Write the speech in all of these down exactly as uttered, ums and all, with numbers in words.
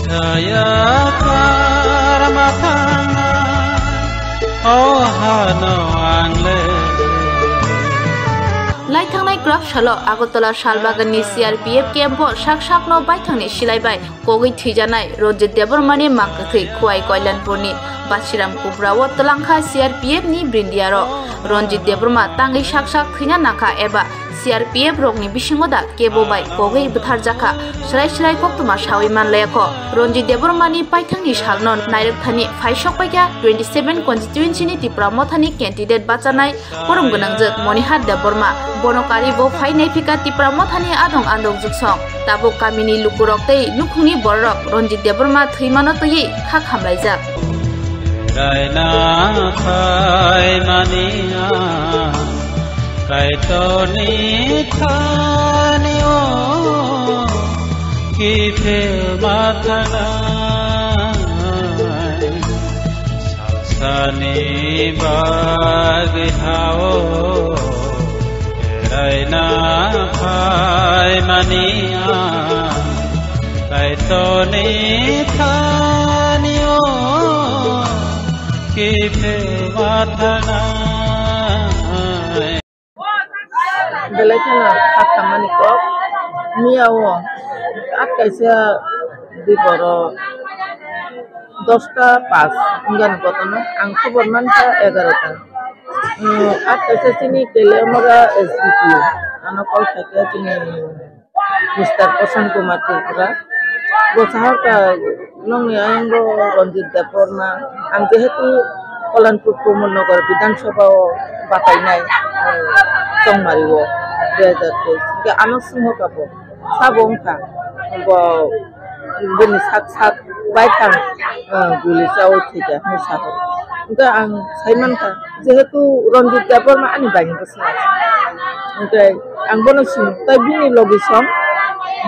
Kaya karma thangna, oh hano ang le. Lai thangnai kwrak salo Agartala Salbaganni C R P F camp-o sak sakno baithangni silai bai kogwi thwijanai Ranjit Debbarmani mang kwthwi Khowai Kalyanpurni Basiram Kubra-o twlangkha C R P F ni brindia rok. Ranjit Debbarma tangwi sak sak thwina nangkha eba C R P F rokni bisingo da kebo bai kogwi bwtharjakha, swrai swrai koktwma sawi manlayakho. Ranjit Debbarmani paithangni salno nairwkthani phaisok paikha twenty seven constituency ni Tipra Mothani candidate bachanai Borom gwnangjwk Monihar Debbarma, bono kari bo phai naiphika Tipra Mothani adong andok jwksong. Tabuk kamini lukurok tei nukhungni bororok Ranjit Debbarma thwimano twiwi kha khamlaijak. Raina phaimani ang Kaitorni thani o kiphil mathanai. Sani bagwi hao, eraina phaimani ang, Kaitorni thani o, kiphil mathanai. Belai kheno kha khammani kok. Miya o at kaisa diboro dosta pas wngani kotorno ang khobor mankha egarota. At kaisa chini Teliamura S D P O ano call khaikha chini Mister Prasant Kumar Tripura. Bo saharkha nokni ayang bo Ranjit Debbarma. Ang jehetu Kalanpur Pramod Nagar Bidhan Sabha o batainai, eh, Chongmari o dui hajar teis. Hingke ano singho kabo sabo wngkha bo bini sak sak baithang, eh, guli chawi thwikha hinwi saho. Hingke ang saimankha jehetu Ranjit Debbarma ani baini bwsla. Hingke ang bono sino tai bini logi song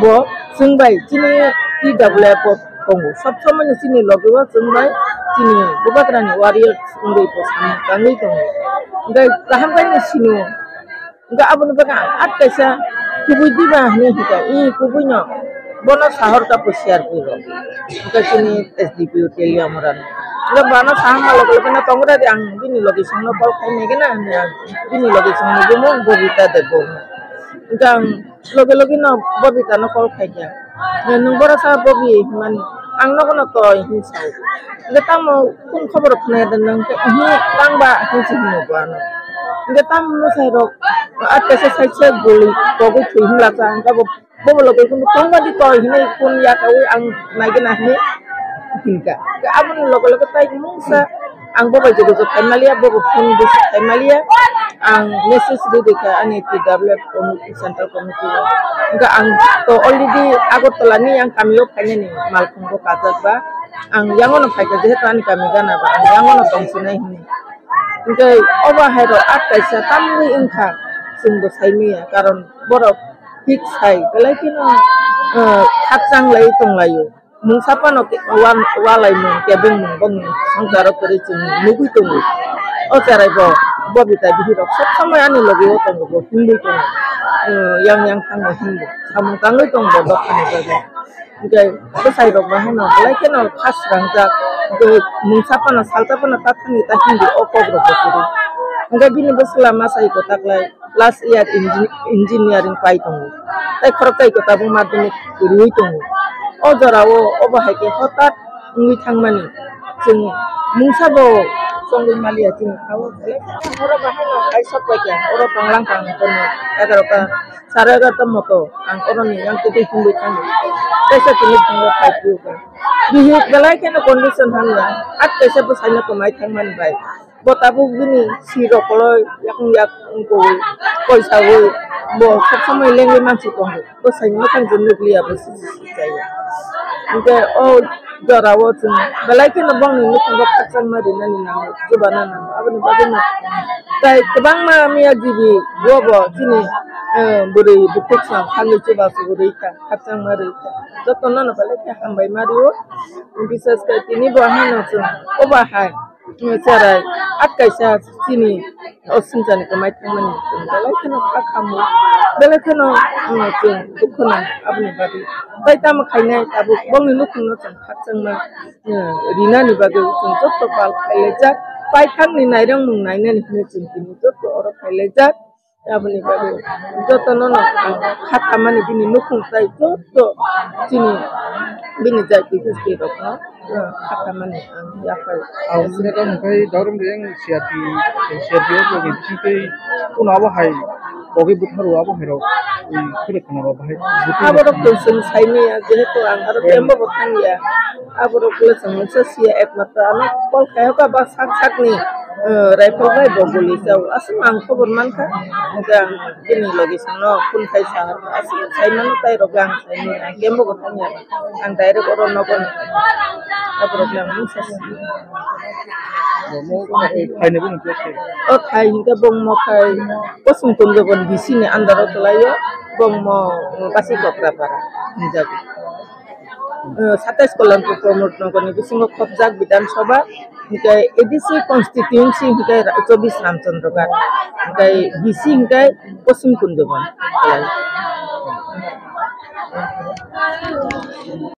bo chwng bai chini T W F o tongo. Sob somoi no chini logi o chwng bai chini Bubagrani warriors wngwi bo samung tangwi tongo. Hingke kaham bai no sino. Hingke aboni bagwi ang at kaisa kubui diba hinwi hika, i kubui no bono sahor ka bo share kwi rw. Hingke chini S D P O Teliamura no. Hingke bono sahang ma loge loge no tongo da di ang bini logi song no call khai nai gana hinwi ang bini logi song no bumung Bobita Debbarma. Hingke ang loge loge no Bobita no call khaikha. Nwng boro sa Bobi hinmani, ang nogo no toi hin sao. Hingke tamo kung khobor khnai da nwng khe, ihi tangba hin si hino bo ano. Hingke tamo no sai rok at kaisa sai se guli kogwi thwi hin lakha, hingke bo bobo loge kunu tongba di toi hinai kun yakawi ang naigena hinwi hinka. Aboni loge loge tai mungsa ang bo bai jogo jog khai maliya, bo bo phone receive khai maliya. Ang message ri di kha ani T W F committee, central committee o. Hingke ang to already Agartala ni ang kami o phainani malkhung bo kajak ba. Ang yango no phaikha jehetu ani kami gana ba, ang yango no tongsinai hinwi. Hingke obo hai rok at kaisa tamni wngkha, chwng bo sai maya, karon borok thik sai, belai kheno, eh, khakchang lai tong lai o. Mungsa phano ke-, wan-, walai mung, kebeng mung, bongni swngcharo kwrwi chwng nugwi tongo. O cherai bo, Bobita bihirok sob somoi ani logi o tongo, bo himwi tongo. Eh, yang yang thango himwi. Samung tangwi tongo bo dophani bagwi. Hingke bwsai rok bo haino belai kheno kha srangjak. Hingke mungsa phano salsa phano ta thani ta himwi o kok rok bo kwrwi. Hingke bini bwsla masa iko taklai. Last year engi-, engineering pai tongo. Tai khoroksa iko tabuk madhyamik riwi tongo. O jora o obo hai khe hotat wngwi thangmani. Chwng mungsa bo chongwi maliya chini ha-o belai kheno. Oro bahai no kaisa paikha, oro tonglang tang kono egaroh ta, sare egaroh ta moto ang oroni yang twi twi himwi thango. Kaisa tini thangwi phai phiyokha. Bihik belai kheno condition hamya. At kaisa bwsaino kwmai thangmani bai. Bo tabuk bini sirok koloi yakung yak wngkoi, koisawi bo sob somoi lengwi mansi tongo. Bwsaini mwkhang je nukliya bo sisi sisi chaya. Hingke o jora o chwng belai kheno bongni nukhungo khakchangma rinani nango, chubana nango. Aboni bagwino tai kwbangma miya gibi bobo chini, eh, bwrwi bukhuk song khanwi chubachu rwikha, khakchangma rwikha. Jotono no belai khe hambai ma rio. Bises khe tini bo haino chwng obo hai. Cherai, at kaisa chini o sumjani kwmai thangmani chwng belai kheno kha khamu, belai kheno, um, chwng dukhu nang aboni bagwi. Tai tamo khainai tabuk bongni nukhungno chwng khakchangma, um, rinani bagwi chwng joto pal khailaijak. Paithakni nairwngmung nainani hwnwi chwng tini joto oro khailaijak. Aboni bagwi jotono no ang kha khamani bini nukhung tai joto chini bini jati gusti rokno, uh, kha khamani ang yaphai. Ang sini tamo khai Daurum Reang C R P, C R P F rokni bisingtwi kuno abo hai bogwi butharo abo hai rok, ui, khire khana rok bahai butharo. Abo rok tong chwng saimani ya, jehetu ang aro kembo bo thangya. Abo rok le chwng mungsa siya, ekmatro ano call khai hoka ba sak sakni, eh, rifle bai bo guli chao. Aswk ang khobor mankha. Hwnkhe ang bini logi songno phone khai sa aswk saimano tai rok ang saimani. Ang kembo bo thangya. Ang direct oro nogo. Abo rok le ang mungsa siya. Bo mo khai, khai ni bo mungsa siya. O khai hwnkhe bongmo khai Poschim Kunjabon D C ni under o kwlaio. Bongmo, mm, Basi Kokrapara hinjago. Eh, satais Kalyanpur Pramod Nagar ni bisingo khopjak Bidhan Sabha, hinkhe A D C constituency hinkhe ra-, chobbish Ramchandra Ghat, hinkhe D C hinkhe Poschim Kunjabon.